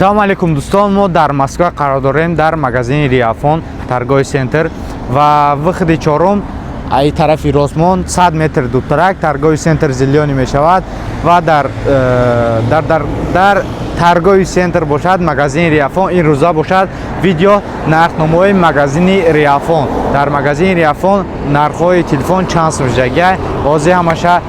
Салому алейкум, дӯстон. Мо дар Москва қарор дорем, дар магазини Реалфон, торговый центр ва выходи чорум, ай тарафи ростмон 100 метр дуртарак торговый центр «Зелёный» мешавад ва дар торговый центр бошад магазини Реалфон. Ин рӯза бошад видео нархномаҳои магазини Реалфон. Дар магазини Реалфон нархҳои телефон чанд сум шудагия, ҳозир ҳамаша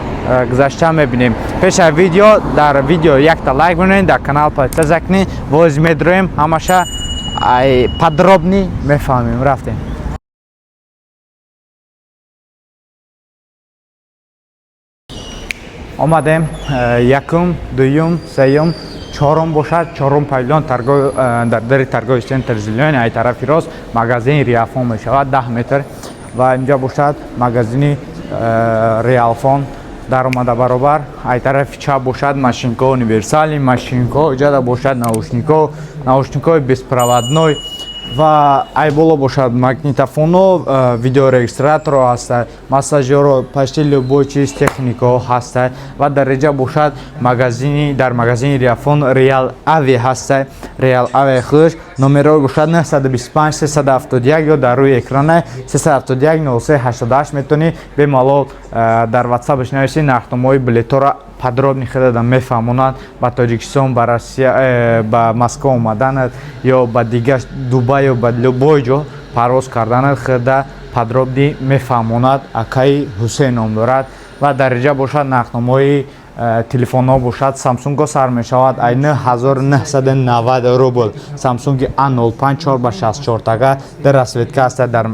гузашта мебинем. Пеш аз видео дар видео якта лайк бинед, дар канал подписаться кунед. Воз медроем, ҳамаша ай подробный мефаҳмем. Рафтем. Омадем, якум, дуюм, сеюм, чорум бошад, чорум павилон, дар дари торговый центр «Зелёный», ай тарафи рост магазини Реалфон мешавад, 10 метр. Ва инҷа бошад магазини Реалфон. Даромада баробар ай тарафи чап бошад машинко универсальный машинко, иҷада бошад наушнико, наушникои беспроводной ва ай боло бошад магнитофоно, видеорегистраторо ҳаста, массажёро, почти любой чиз, технико ҳаста. Ва дар инҷа бошад магазини, дар магазини Реалфон Реал Ави ҳаста. Реал Ави худаш номерои бошад 925 371 ё дар рӯи экрана 371 03 88. Метавонӣ бемалол дар ватсапаш нависӣ, нархномаҳои билетҳоро подробный хеле мефаҳмонанд. Ба Тоҷикистон, ба Россия, ба Москва омаданат ё ба дигар Дубай ё ба любой ҷо парвоз карданат хеле подробный мефаҳмонад. Акаи Ҳусейн ном дорад. Ва дар инҷа бошад нархномаҳои телефонҳо бошад, Самсунго сар мешавад ай 9990 рубл. Самсунги А05 4 ба 64 тага, дар расцветка аста, дар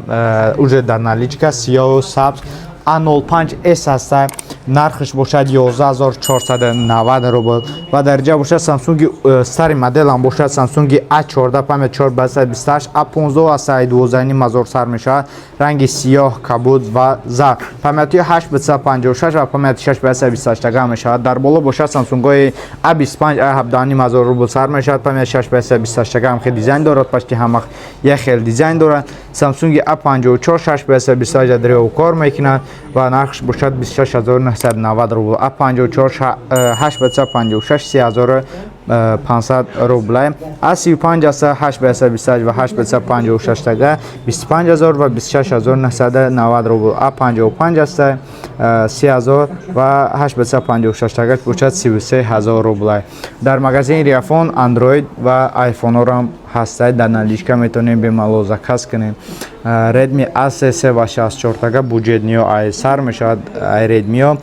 уже дар наличка сиёҳу сабз. А05s ҳаста, нархш бошад 11490 рубл. Ва дар инҷа бошад Samsung старый моделам бошад, Samsung A14, память 4 ба 128. A15 ҳаста, 12,5 ҳазор сар мешавад, ранги сиёҳ, кабуд ва зард, памяти 8 ба 56 ва памяти 6 ба 128 тага мешавад. Дар боло бошад Samsung-ҳои A25, 17,5 ҳазор рубл сар мешавад, памяти 6 ба 128 тага, ҳам хел дизайн дорад, почти ҳама як хел дизайн дорад. Samsung A54 6 ба 128 ядро кор мекунад ва нархш бошад 26990 рубл. А54 8 ба 56 3500 рубла. А35 аста, 8 ба 128 ва 8 ба 56 тага, 25000 ва 26990 рубл. А55 аста, 30000 ва 8 ба 56 тага бошад 33000 рубла. Дар магазини Реалфон Android ва iPhone ҳам ҳастад дар наличка, метавонем бемалол заказ кунем. Redmi A3 ва 64 тага, бюджетный ай сар мешавад ай Redmi.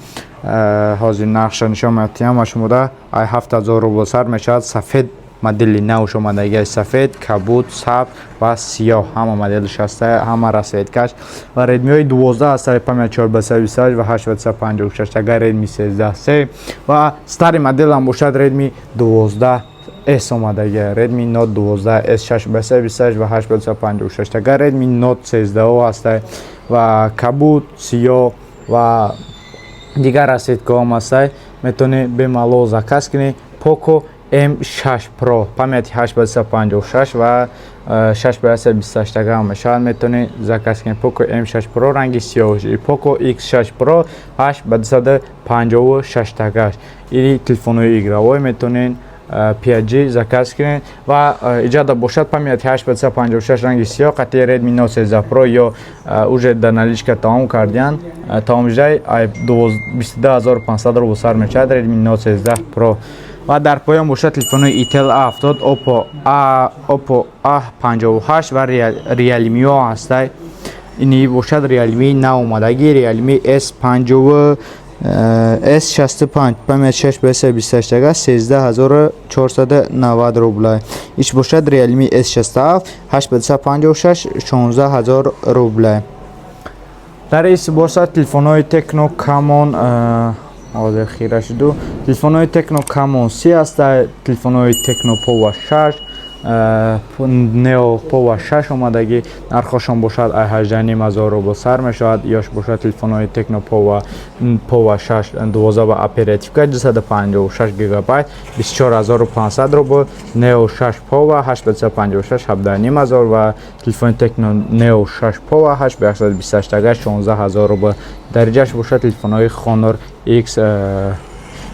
Ҳозир нархша нишон медиҳам ва шумода, ай 7000 рубл сар мешавад. Сафед модели навш омадагиаш, сафед, кабуд, сабз ва сиёҳ, ҳама моделш ҳаста, ҳама расцветкаш. Ва Redmi-ҳои 12 ҳаста, память 4 ба 128 ва 8 ба 56 тага, Redmi 13C ва старый моделам бошад Redmi 12 S омадагия, Redmi Note 12 S 6 ба 128 ва 8 ба 56 тага. Redmi Note 13 ҳаста ва кабуд, сиёҳ ва дигар расцветкаҳо ҳаста, метавонӣ бемалол заказ кунӣ. Poco M6 Pro, памяти 8 ба 56 ва 6 ба 128 тага мешавад, метавонӣ заказ кунӣ. Poco M6 Pro ранги сиёҳ, Poco X6 Pro 8 ба 256 тагаш. Или телефонҳои игровой метавонед 5G заказ кунед. Ва иҷада бошад памяти 8 ба 56 ранги сиёҳ қатъи Redmi Note 13 Pro ё уже дар наличка тамом кардиянд, тамом шудай, 22500 рубл сар мешавад Redmi Note 13 Pro. Ва дар поён бошад телефонҳои Itel A70, Oppo A, Oppo A58 ва Realme ҳастай. Ини бошад Realme наомадагӣ, Realme S50, S65, память 6 ба 128 тага, 13490 рубла. Иш бошад Realme S67 8 ба 256, 16000 рубла. Дар ис бошад телефонҳои Tecno Camon, ҳозир хира шуду, телефонҳои Tecno Camon 30 ҳаста, телефонҳои Tecno Pova 6, Neo Pova 6 омадагӣ, нархошон бошад ай 18,5 ҳазор рубл сар мешавад. Ёш бошад телефонҳои Tecno Pova 6 12 ба оперативка, 256 гигабайт, 24500 рубл. Neo 6 Pova 8 ба 256, 17,5 ҳазор ва телефони Tecno Neo 6 Pova 8 ба 128 тага, 16000 рубл. Дариҷааш бошад телефонҳои Honor X.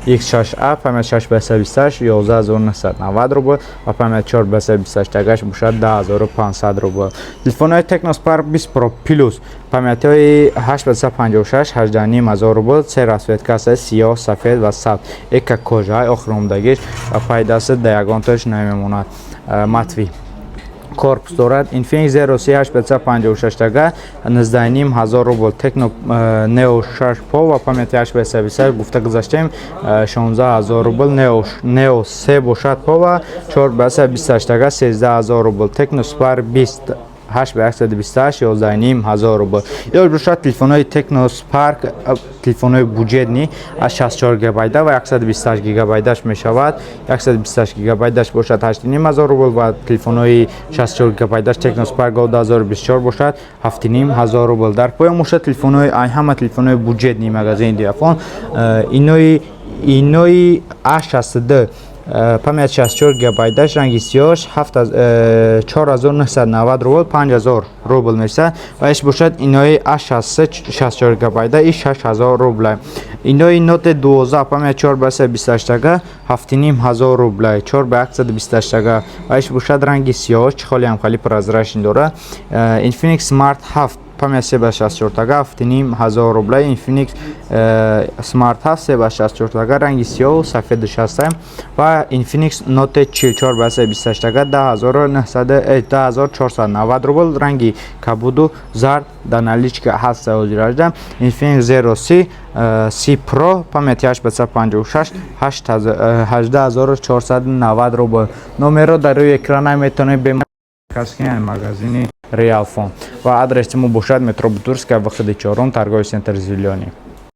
X6A, память 6 ба 128, 11 990 рубл ва память 4 ба 128 тагаш бошад, 10 500 рубл. Телефонҳои Tecno Spark 20 Pro Plus, памятҳои 8 ба 156, 18 500 рубл. Се расцветка аст: сиёҳ, сафед ва сабз. Эко кожаи охиромдагиш ва пайдаста да ягонтош намемонад. Матовый корпус дорад. Infinix Zero 38 ба 156 тага, 19 500 рубл. Tecno Neo 6 Pro ва памяти 8 ба 128, гуфта гузаштем, 16 000 рубл. Neo 3 бошад Pro ва 4 ба 128 тага, 13 000 рубл. Tecno Spark 20 8 ба 128, 11 500 рубл. Ё бошад, телефонҳои Tecno Spark, телефонҳои бюджетный аз 64 гигабайта ва 128 гигабайташ мешавад. 128 гигабайташ бошад, 8500 рубл ва телефонҳои 64 гигабайташ Tecno Spark Go 2024 бошад, 7500 рубл. Дар поён бошад, телефонҳои ай ҳама телефонҳои бюджетный магазини Диафон, инои A62, память 64 гигабайташ, ранги сиёҳш, 4990 рубл, 5000 рубл мешавад. Ва иш бошад, инои A63, 64 гигабайта, и 6000 рубла. Инои Note 12, память 4 ба 128 тага, 7500 рубла, 4 ба 128 тага. Ва иш бошад, ранги сиёҳш, чехолиам хеле прозрачный дорад. Infinix Smart 7, память 3 ба 64 тага, 7500 рубла. Infinix Smart 7, 3 ба 64 тага, ранги сиёҳу сафедаш ҳаста. Ва Infinix Note 44 ба 128 тага, 10 900, 10 490 рубл, ранги кабуду зард дар наличка ҳаста ҳозиражда. Infinix Zero C, C Pro, памяти 8 ба 156, 18 490 рубл. Номерро дар рӯи экрана метавонед заказ кунед магазини Realphone. Ва адреси мо бошад: метро Бутырская, выходи чорум, торговый центр «Зелёный».